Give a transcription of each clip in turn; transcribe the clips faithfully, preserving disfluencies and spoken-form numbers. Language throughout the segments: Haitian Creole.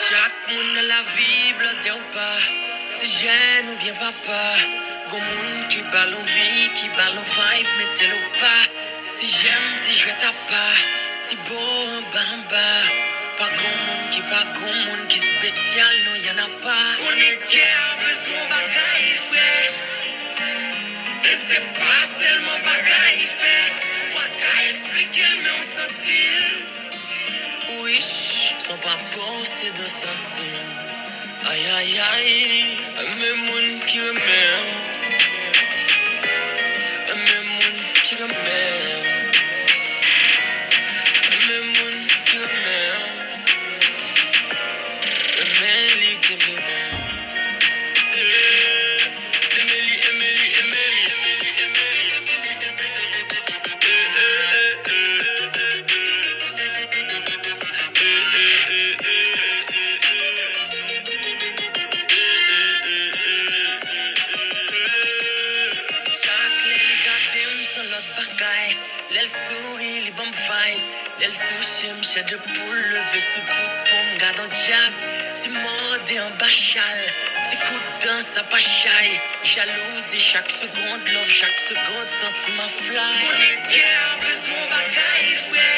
Chak moun nan lavi blòdè ou pa, ti jèn oubyen papa. Gon moun ki ba l anvi, ki ba l vibe, mete l o pa. Ti jèm, ti jwèt apa, ti bo anba anba. Pa gon moun ki pa gon moun ki espesyal, non, y en a pas. Konnen kè a bezwen yon bagay, frè. E se pa sèlman bagay fè. Ou pa ka eksplike l, men w santi l. Wish, son pa posede santi. Ay, ay, ay, men moun ki renmen. Men moun ki renmen. Men moun ki renmen. Men li kenbe men. Emily, Emily, Emily. Chak lè li gade m, se yon lòt bagay. Lè l souri, li ban m vibe. Lè l touche m, chè de poul leve sou tout po m. Gad yon djaz, ti mòde anba chal. Ti kout dans, sa pa chay. Jalouzi chak segonn, love chak segonn, santiman fly. Konnen kè a bezwen yon bagay, frè.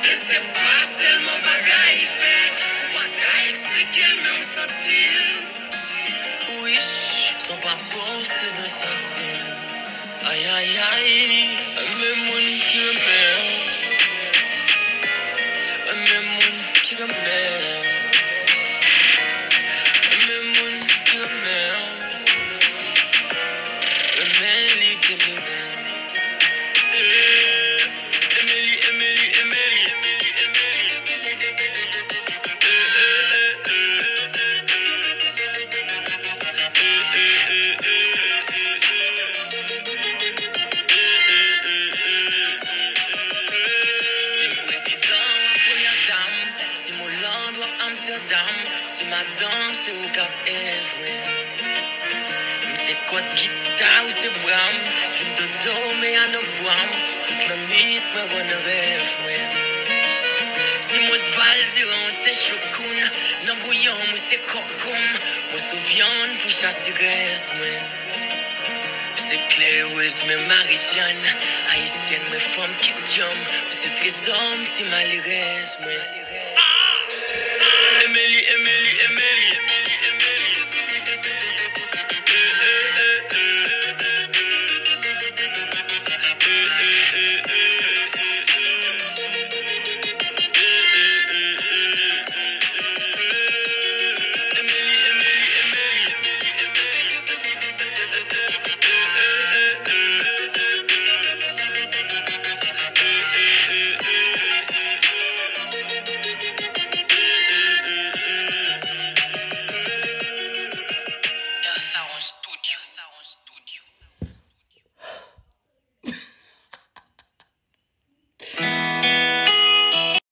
E se pa sèlman bagay fè. Ou pa ka eksplike l, men w santi l. Wish, son pa posede santi. Ay, ay, ay, men moun ki renmen. Men moun ki renmen. Men moun ki renmen. Men li kenbe men. Emily, Emily, Emily. Si prezidan w ap premyè dam, si Moland w ap Amsterdam, si madan se ou k ap evre. M se kòd gita, ou se bra m. Vin dodo, me a no bwa m. Tout lannwit mwen wè nan rèv mwen. Si Mons Valdiran, ou se chokoun. Nan bouyon m, ou se kòkonm. Moso vyann pou chasi rès mwen. M se klerèz, men Marijàn. Ayisyèn, mwen fanm Kim Jong. Ou se trezò m, ti malerèz mwen.